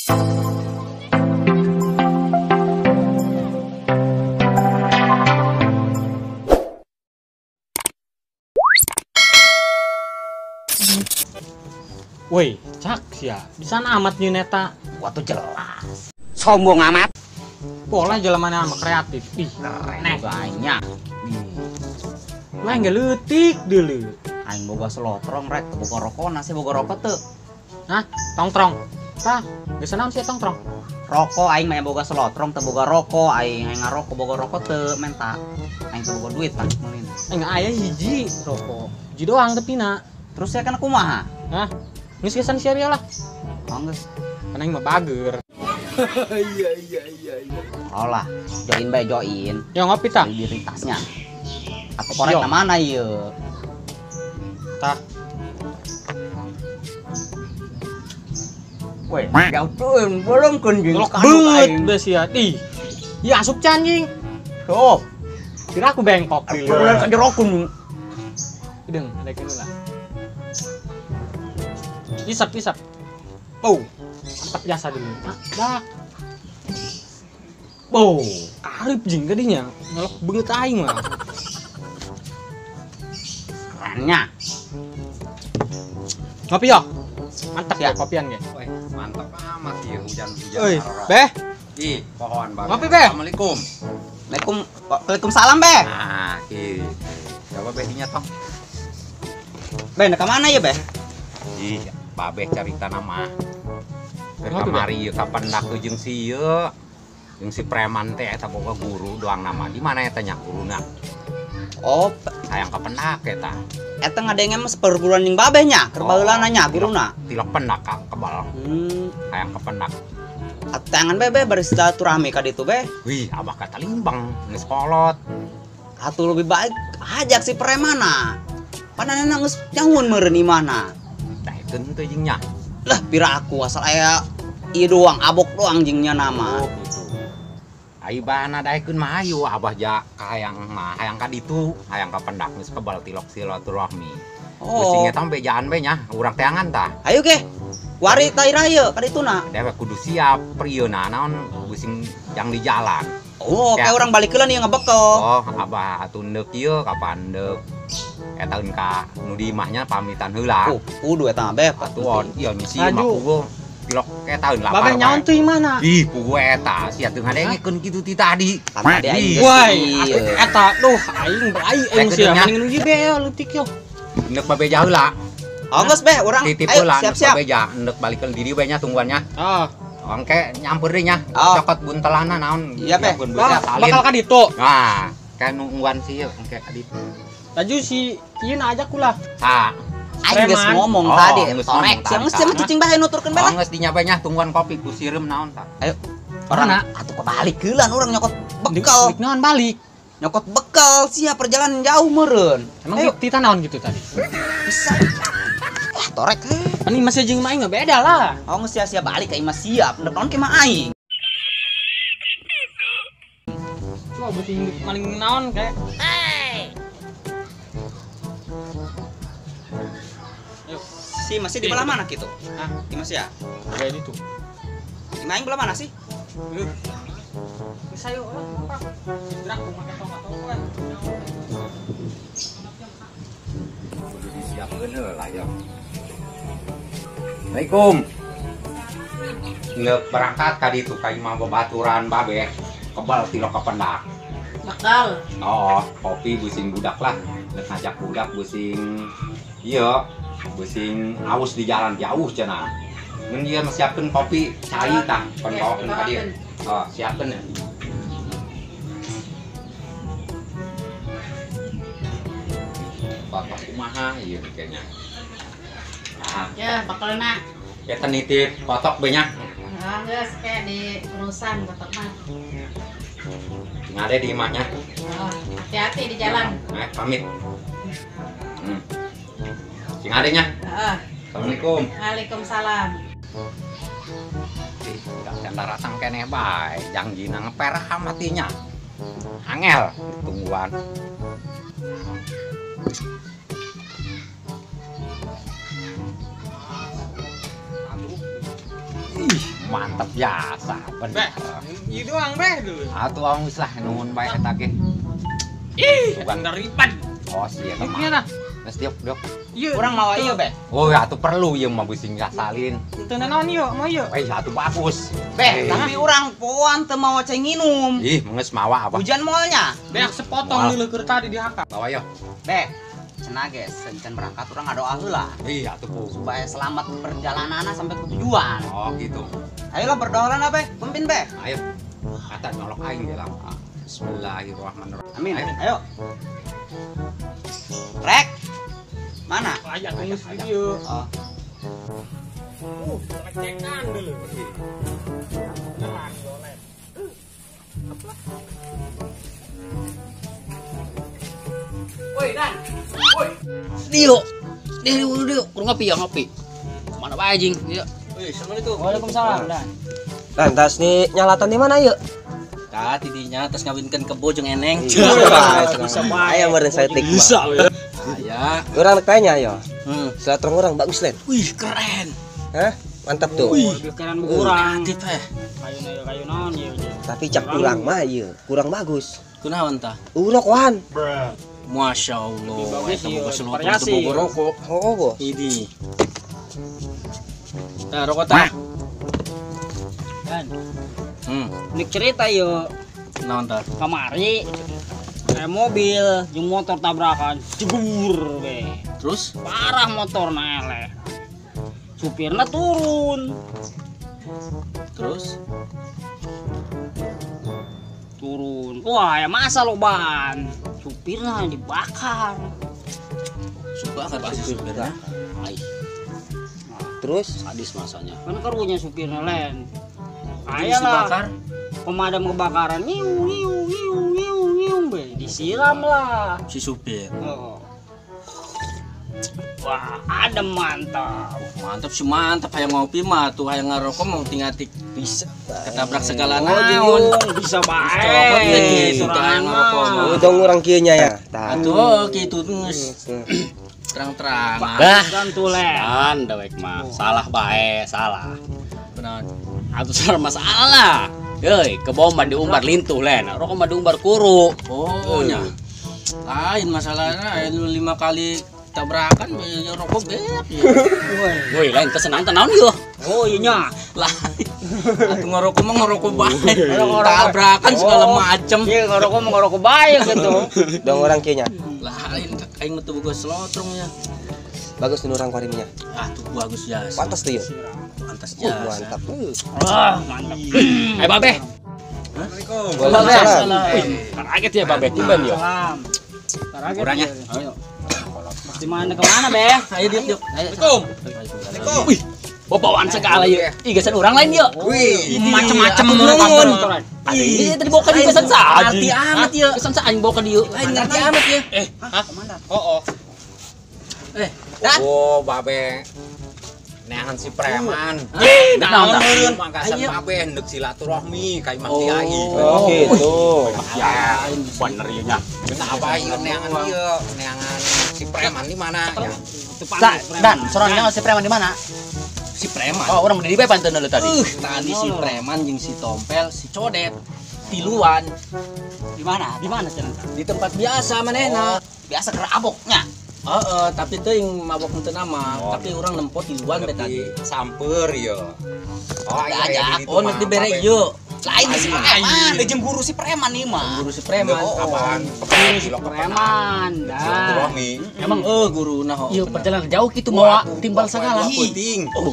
Woi, cak sia. Bisa amat nyeun eta. Gua tuh jelas. Sombong amat. Pola jelemana sama kreatif. Ih, keren banyak. Lah enggak leutik deuleu. Aing boga selotrong rek, teu boga rokona sih boga rokok teu. Hah? Tongtrong. Tah, geus naon sia tongtrong? Rokok aing mah boga selotrong teu boga rokok, aing ngarokok boga rokok teu menta. Aing teu boga duit tah meulin. Aing aya hiji rokok. Hiji doang teu pina. Terus ya kan kumaha? Hah? Geus geus sia lah. Oh geus. Kan aing mah bager. Iya. Oh lah, join bae join. Ya ngopi tah. Diri tasnya. Atau korek na mana ieu? Tah. Woi, jauh tuh belum kunjung beut beus sia. Ih. Ya asup can anjing. Tuh. Kira aku bengkok dulu. Bulan ka jero kun. Hideung, daekeun heula. Isap, isap. Oh, mantap jasa dulu. Dah. Oh, karib jing gadinya. Ngelok beungeut aing mah. Kerennya. Ngopi yo. Mantap ya kopian ge. Woi, mantap amat ieu hujan-hujan. Euy, Beh. Ih, pohon banget. Ngopi, Beh. Assalamualaikum. Waalaikumsalam, Beh. Nah, ih. Coba Beh dinya tong. Beh, ka mana ya, Beh? Ih, babeh carita nama. Keur kamari ieu kapendak jeung si ieu. Jeung si preman teh eta boga guru doang nama. Di mana eta nya guruna? Oh, sayang kapendak eta. Eta ngadenge mah perguruan jeung babeh nya, keur baheulana nya guruna. Tilok pendak ka kebal. Hayang kapendak. Atangan bebe bari silaturahmi ka ditu beh. Wih, abah kata limbang geus kolot. Atuh lebih baik ajak si premana. Pananana geus nyangun meureun imahna. Daekeun teu jeung nya. Lah pira aku asal aya ieu doang abok doang jeung nya nama. Oh, gitu. Ai bana daekeun mah ayo abah ja ka hayang mah hayang ka ditu, hayang ka pendak geus kebal tilok silaturahmi. Oh. Geus eta bejaan we nya, urang teangan tah. Ayo ge. Wari ta ira ieu ka dituna. Dewek kudu siap prieuna naon geusing yang di jalan. Oh, kayak orang balik heula nih ngebekel. Oh, abah atuh neuk ieu kapan deuk. Eta ka nu di imahnya pamitan heula. Oh, kudu eta mah beh. Atuh ieu misi mah kudu tilok eta lapar. Babeh nyaon teu imahna? Ih, pugu eta sia teu ngadengekeun kitu ti tadi. Tadi aing woi, eta duh aing bae aing sia mending nu ieu be leutik yo. Neuk babeja heula. Oh, geus beh urang titip heula neuk babeja, neuk balikeun di dieu bae nya tungguannya. Heeh. Engke nyampeur deui nya, cokot buntelana naon. Iya beh. Bakal ka ditu. Nah, kae nungguan sih engke ka ditu. Laju si ieu na ajak ulah. Sa. Aing geus ngomong tadi, torek. Sia geus sia mah cicing bae nuturkeun bae lah. Oh, geus dinya bae nya tungguan kopi ku sireum naon tah. Ayo. Orang atuh kebalik heula urang nyokot bekal. Naon balik? Nyokot bekal sia perjalanan jauh meureun. Emang tita naon gitu tadi? Bisa. Lah torek. Ini masih jeung aing mah beda lah. Oh, geus sia-sia balik ka imah siap. Ndek naon ke mah aing. Coba beuting maling naon kayak. Si masih di belah mana gitu? Hah? Di masih ya? Kayak gitu. Di main belah mana sih? Bisa yuk, apa? Gerak make tongkat tongkat. Kudu disiapkeun heula ya. Assalamualaikum. Ngeuk berangkat ka ditu ka imah babaturan babeh. Kebal tilok kapendak. Bekal. Oh, kopi busing budak lah. Nek ngajak budak busing ieu busing aus di jalan jauh cenah. Mun ieu siapkeun kopi cai tah, kon bawakeun ka dieu. Oh, siapkeun ya. Bapak kumaha ieu kayaknya. Nah. Ya, bakalna. Eta nitip kotok be nya. Heeh, geus kayak di urusan kotok mah. Ngade di imahnya. Oh, hati-hati di jalan. Pamit. Sing adenya. Heeh. Assalamualaikum. Waalaikumsalam. Ih, udah datang keneh bae, jangjina ngeperah matinya. Angel tungguan. Ih, Mantap jasa bener. Ieu doang beh dulu. Atuh aung lah nuhun bae eta ge. Ih, ngeripan. Oh sia mah. Geus diuk diuk. Urang mawa ieu beh. Oh atuh perlu ieu mah bising ngasalin. Teu naon ieu, mau ieu. Eh atuh bagus. Beh, tapi urang poan teu mawa cai nginum. Ih, geus mawa apa? Hujan moalnya. Beak sepotong dileukeur tadi di haka. Bawa yo. Beh, cenah ge sencan berangkat urang ngadoa heula. Iya atuh pu. Supaya selamat perjalanan sampai ke tujuan. Oh gitu. Ayolah berdoa lah beh, pimpin beh. Ayo. Kata nyolok aing ge lah. Bismillahirrahmanirrahim. Amin. Ayo. Rek. Mana? Aya geus ieu. Oh. Ngecekan dulu. Woi, Dan. Woi. Dio. Dio, Dio, kurang ngopi ya ngopi. Mana bae jing? Iya. Woi, assalamualaikum. Waalaikumsalam, Dan. Dan tas nih nyalatan di mana yuk? Tah tidinya tas ngawinkeun kebo jeung eneng. Bisa bae meureun saeutik. Bisa we. Aya. Urang rek tanya yo. Selatong urang bagus len. Wih, keren. Hah? Mantap tuh. Wih, keren urang. Kayu naon ieu. Tapi cak urang mah ieu kurang bagus. Kunaon tah? Urokoan. Masya Allah, eta boga selontong teu boga rokok. Oh, bos. Ini. Tah rokok tah. Dan. Nik cerita yo. Naon tah? Kamari kayak mobil jeung motor tabrakan, jegur be. Terus parah motorna eleh. Supirna turun. Terus turun. Wah, ya masa loban. Supirna dibakar. Bakar pasti supirna. Ai. Terus sadis masanya. Kan karunya supirna len. Aya lah. Pemadam kebakaran ngiu ngiu ngiu ngiu ngiu be disiram lah si supir. Oh. Wah, ada mantap. Mantap sih mantap hayang ngopi mah tuh hayang ngarokok mau tingatik bisa ketabrak segala naon. Bisa bae. Hayang ngarokok. Untung urang kieu nya ya. Atuh kitu geus. Terang-terang. Bah, kan dewek mah salah bae, salah. Kunaon? Atuh salah masalah. Heuy, kebo mah diumbar lintuh len, rokok mah diumbar kuru. Oh nya. Lain masalahnya aya nu 5 kali tabrakan rokok beak ya. Woi, lain kesenang teh naon ieu? Oh iya nya. Lain. Atuh ngarokok mah ngarokok bae. Tabrakan segala macem. Iya, ngarokok mah ngarokok bae gitu. Dong urang kieu nya. Lain aing mah teu boga selotrong nya. Bagus nu urang kuarinya. Ah tuh bagus jasa. Pantas tuh yeuh. Pantas jasa. Mantap. Wah, mantap. Eh, Babe. Assalamualaikum. Waalaikumsalam. Kaget ya, Babe. Tumben yo. Salam. Kurangnya. Ayo. Di mana kemana, Be? Ayo diuk diuk. Assalamualaikum. Assalamualaikum. Wih, bawaan segala yeuh. Ih, gesan urang lain yeuh. Wih, macem-macem nuhun. Ini tadi bawa ka dieu gesan saha? Ngerti amat yeuh. Gesan saha aing bawa ka dieu. Lain ngerti amat yeuh. Eh, hah? Oh, oh. Eh, Dan. Oh, Babe. Neangan si preman. Ih, naon meureun mangkasan babe hendeuk silaturahmi ka imah kiai. Oh, gitu. Ya, bener ieu nya. Kenapa ieu neangan ieu? Neangan si preman di mana ya? Dan, sorangan si preman di mana? Si preman. Oh, urang di depan teu tadi. Tadi si preman jeung si Tompel, si Codet tiluan. Di mana? Di mana cenah? Di tempat biasa manehna. Biasa keraboknya. Heeh, tapi teuing mabok henteu nama, tapi urang nempo tiluan be tadi. Samper ieu. Oh, iya, oh, nu dibere ieu. Lain si preman, jeung guru si preman ieu mah. Guru si preman. Apaan? Guru si preman. Silaturahmi. Emang guruna ho. Ieu perjalanan jauh kitu mawa timbal segala. Penting. Oh,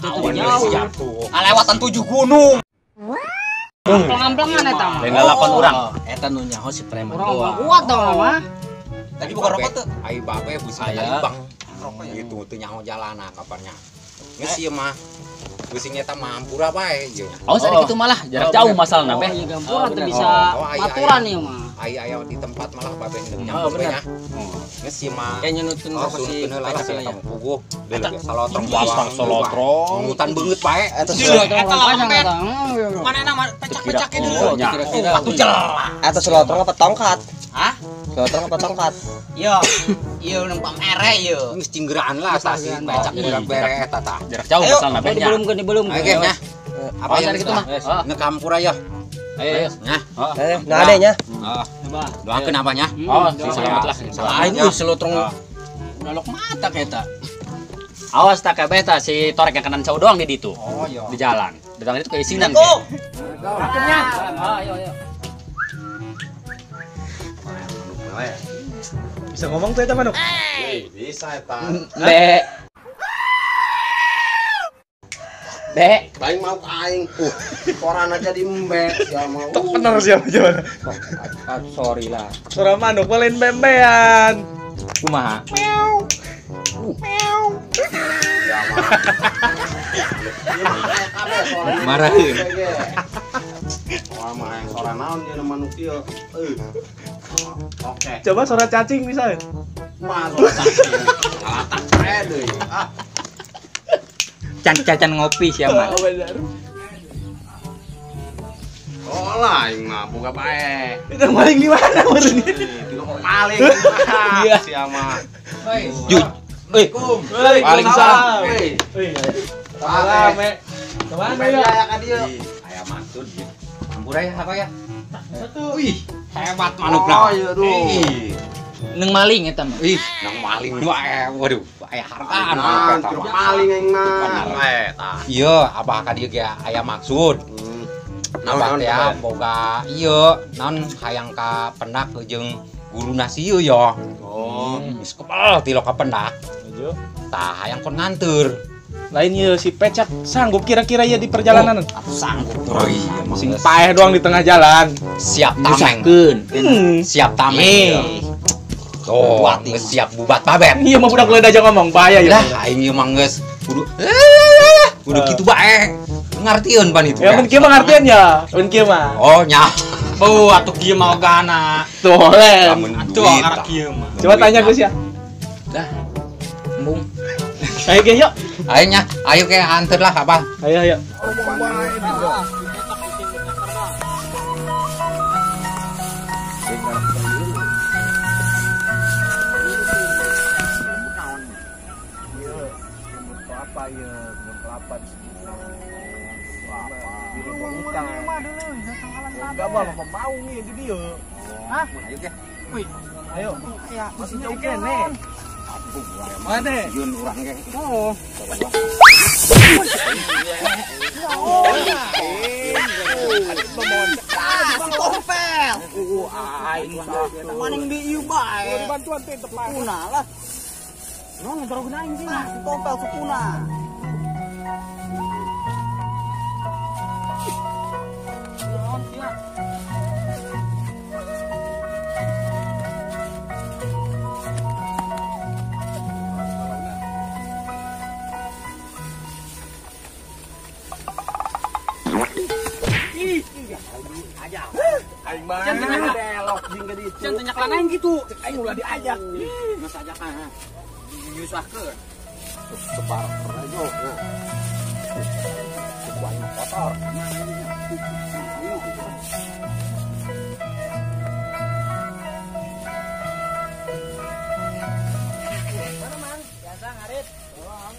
jauh. Lewatan 7 gunung. Amplang-amplangan eta mah. Lain lalakon urang. Eta nu nyaho si preman. Urang kuat dong mah. Tadi bukan rokok tuh. Ai babe busing bang. Gitu teu nyaho jalana kapannya. Geus ieu mah. Busing eta mah hampura bae ieu. Oh, sari kitu malah jarak jauh masalahna beh. Oh, iya gampura teu bisa aturan ieu mah. Ai aya di tempat malah babe henteu nyampe nya. Geus ieu mah. Kayaknya nutun rokok si eta puguh. Salotrong bawang salotrong. Ngutan beungeut bae. Eta Mana nama pecak-pecaknya dulu. Kira-kira. Batu celah. Eta selotrong apa tongkat? Hah? Selotrong apa tongkat? Yo, ieu numpang ere ieu. Geus cinggeraan lah tah si pecak berak bere eta tah. Jarak jauh masalahna beh nya. Belum. Oke nya. Apa yang gitu mah? Ngekampur aja. Ayo, ayo. Nah, nah adenya. Heeh. Doakeun abahnya. Oh, selamat lah. Aing euy selotrong nalok mata kita. Awas tak kabeh tah si torek yang kanan cau doang di ditu. Oh, iya. Di jalan. Datang itu keisinan. Akhirnya. Ayo, ayo. Bisa ngomong tuh eta manuk? Bisa eta. Be. Be. Aing mau ke aing. Koran aja di embe sia mau. Tok bener siapa gimana? Sorry lah. Suara manuk mah lain bembean. Kumaha? Meow. Meow. Ya mah. Marahin. Wah, mah yang sora naon ieu manuk ieu. Oke. Coba suara cacing bisa. Mah suara cacing. Ngalatak bae deui. Ah. Can-cacan ngopi sia mah. Oh, bener. Oh lah, aing mah boga bae. Itu maling di mana meureun? Maling. Iya. Sia mah. Juj. Euy. Waalaikumsalam. Euy. Salam, me. Kemana ya? Ka dieu. Aya maksud. Ampura ya apa ya? Satu. Wih, hebat manukna. Oh, iya duh. Neng maling eta mah. Ih, nang maling wae. Waduh, aya hartaan manuk eta mah. Maling aing mah. Iya, abah ka dieu ge aya maksud. Abah teh boga ieu naon hayang ka pendak jeung guruna sieu ya. Oh, geus kebal ti ka pendak. Tah hayang kon nganteur. Lain ieu si Pecak sanggup kira-kira ya di perjalanan. Oh, sanggup. Oh iya, sing paeh doang di tengah jalan. Siap tameng. Siap tameng. Tuh, geus siap bubat babet. Iya mah budak leud aja ngomong bahaya ya. Lah aing ieu mah geus kudu kudu kitu bae. Ngartieun pan itu. Ya mun kieu mah ngartieun ya. Mun kieu mah. Oh nya. Beuh atuh kieu mah ogana. Tuh lem. Atuh arek kieu mah. Coba tanya Gus ya. Dah. Embung. Ayo ge yuk. Ayo nya, ayo ke anter lah apa. Ayo ayo. Kelapa ya, kelapa di situ. Kelapa. Di hutan. Enggak mah apa mau nih di dieu. Hah? Ayo ge. Wih, ayo. Masih jauh kene. Mana? Yun urang ge. Oh. Tompel. Aing maning di ieu bae. Bantuan teh tepan. Sukuna lah. Non ngedrogeun aing sih. Tompel sukuna. Aing mah belok jeung ka ditu. Can tanya aing gitu. Aing ulah diajak. Geus ajakan. Nyusahkeun. Sebar aja. Suku aing mah kotor. Mana Mang? Biasa ngarit. Oh,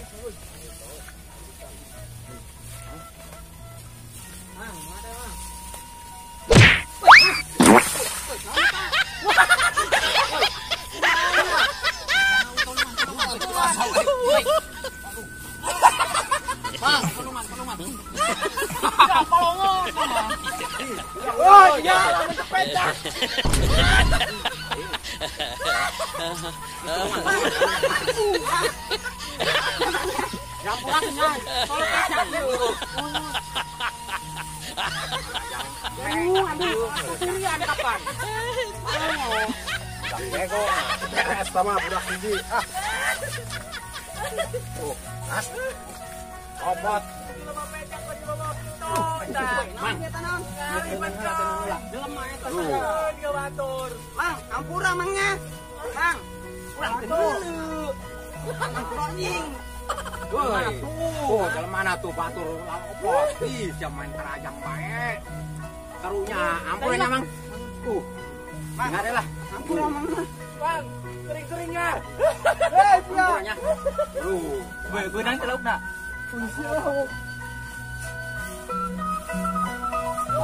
Mang, mana Mang? Oh iya, lamun pecah. Aduh, surian kapan? Bego, beres sama budak hiji. Ah. Tuh, as. Obat. Mang, ampura mangnya. Mang, urang teh dulu. Anjing. Woi. Oh, dalam mana tuh batur opot. Ih, siap main terajang bae. Karunya, ampura nya, Mang. Mang, ada lah. Ampura mang. Bang, sering-seringnya. Hei, Ampuranya. Lu, beunang teh laukna.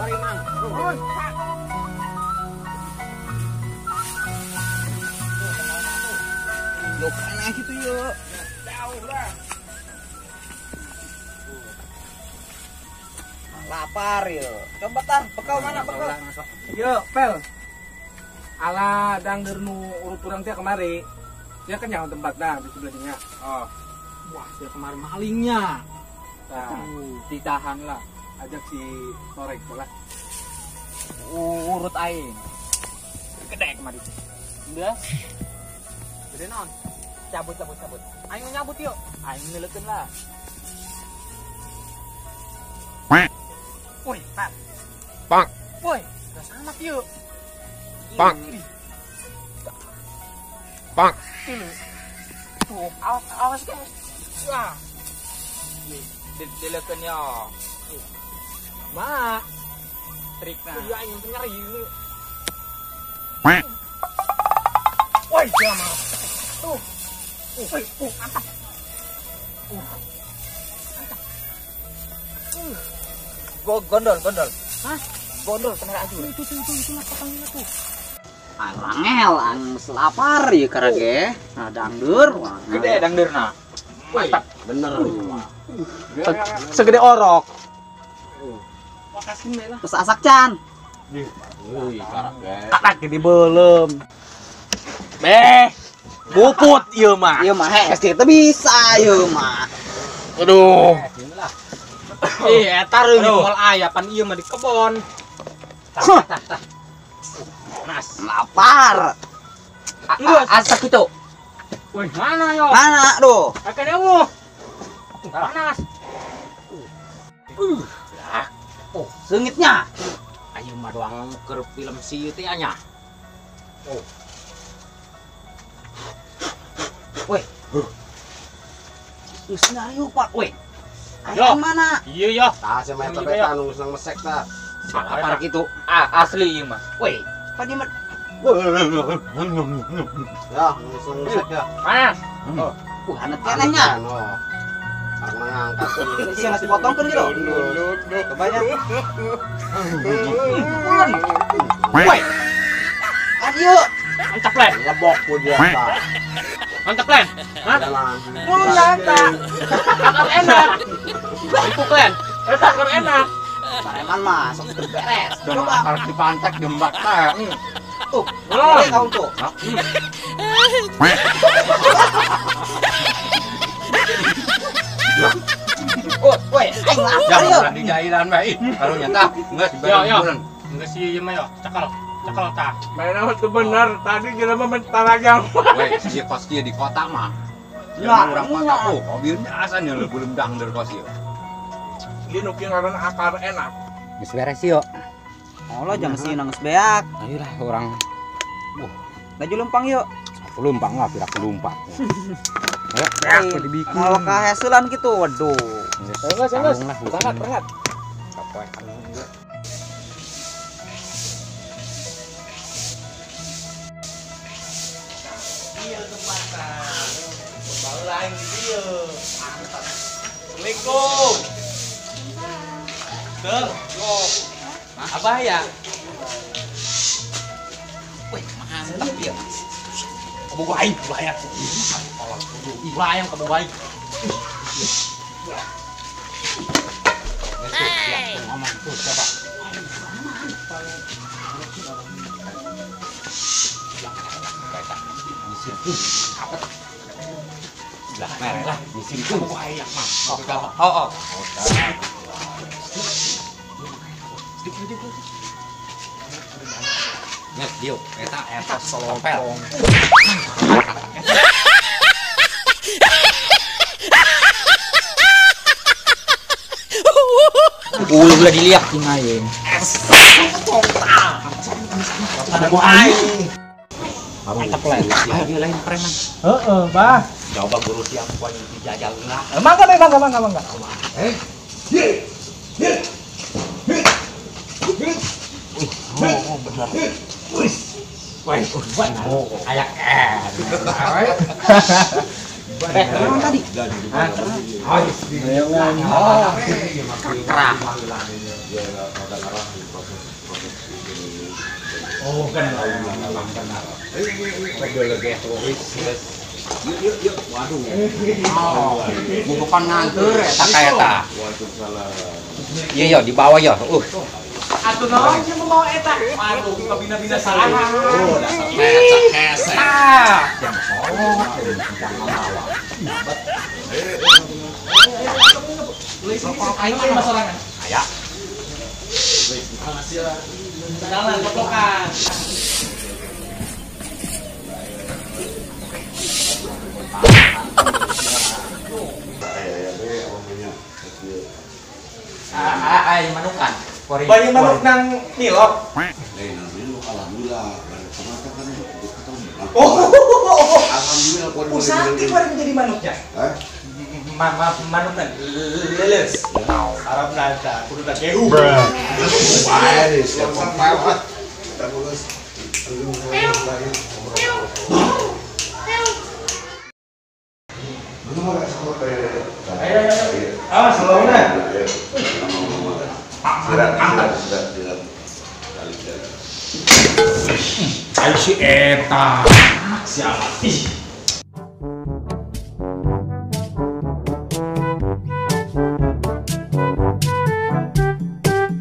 Mari Mang. Nuhun. Yo kena gitu yo. Jauh lah. Lapar yo. Coba tah, bekal mana bekal? Yo, Pel. Ala dangder nu urut urang teh kemari. Dia kan nyaho tempatna di sebelahnya. Oh. Wah, saya kemarin malingnya. Nah, ditahan lah. Ajak si Torek lah. Urut aing. Gede kemari. Udah. Gede naon? Cabut. Aing nyabut yuk. Aing mileukeun lah. Woi, Pak. Pak. Woi, udah sama yuk. Pak. Pak. Tuh, awas guys. Wah. Dileukeun yo. Ma. Trikna. Iya aing nyeri. Woi, sama. Tuh. Woi, mantap. Mantap. Gondol. Hah? Gondol kena aju. Itu lah potongnya tuh. Angel, ang selapar ya karage. Nah, dangdur. Gede dangdurna. Mantap. Bener. Segede orok. Terus asak can. Wih, karage. Karak di belum. Beh. Buput ieu mah. Ieu mah heh, SD teh bisa ieu mah. Aduh. Ih, eta reung moal aya pan ieu mah di kebon. Tah. Nas. Lapar. Asak kitu. Wih, mana yo? Mana duh? Akan eueuh. Panas. Lah. Oh, seungitnya. Ayo mah doang keur film si ieu teh nya. Oh. Woi. Geus ngariuk, Pak. Woi. Ayo mana? Iya yo. Tah sia mah eta beta nu senang mesek tah. Lapar kitu. Ah, asli ieu mah. Woi, pan ieu mah Ya, nu senang mesek ya. Panas. Hanet keneh nya. Karena ngangkat. Sia geus dipotongkeun gitu. Coba nya. Woi. Kan ieu. Mantap len. Lebok ku biasa. Mantap len. Hah? Mantap. Akar enak. Empuk len. Eta akar enak. Preman mah sok teu beres. Coba akar dipantek jembak teh. Tuh, boleh kau tuh. Oh, woi, aing lapar yo. Jangan dijailan bae. Karunya tah, geus yo. Geus ieu mah yo, cekel. Cekel tah. Mainan itu bener, tadi jelema mentaragang. Woi, si kos kieu di kota mah. Ya, urang kota oh, mobilnya asalnya lu belum dangder kos ieu. Ieu nu kieu ngaranna akar enak. Geus beres yuk. Allah jangan sih nangis beak. Ayolah orang. Laju lumpang yuk. Lumpang lah, pira lumpat. Beak dibikin. Kalau kahasulan gitu, waduh. Geus, geus. Berangkat, berangkat. Iya tempatnya. Baru aing di dieu. Assalamualaikum. Tuh, yo. Abah ya. Wih, mantap ya. Kabogo aing, bahaya. Ulah ayam kabogo aing. Ngomong tuh coba. Lah, merah lah, di sini tuh ayam mah. Oh, oh. Nges diuk, eta eta solompel. Ulu ulah diliak cing aing. Kabogo aing. Mantap lah. Ayo lain preman. Heeh, Bah. Coba guru siap ku aing dijajal lah. Mangga, mangga, mangga, mangga. Eh. Oh, bener. Wih, wah, ayak. Kenapa tadi? Kerah. Oh, kan. Yuk yuk yuk. Waduh. Oh, bukan ngantur eta ka eta. Iya yo di bawah yo. Atuh naon sih mau eta? Waduh, kabina-bina salah. Oh, dasar pecak hese. Yang sorot yang bawa. Aing mah sorangan. Aya. Jalan koplokan. Ay manukan. Banyak manuk nang nilok. Alhamdulillah. Oh, alhamdulillah. Usanti kemarin menjadi manuknya. Hah? Manukna leles. Arab nanta, kudu tak kehu. Bae, siapa pawat. Ah, selauna. Sirat. Ayo si eta. Siapa? Ih.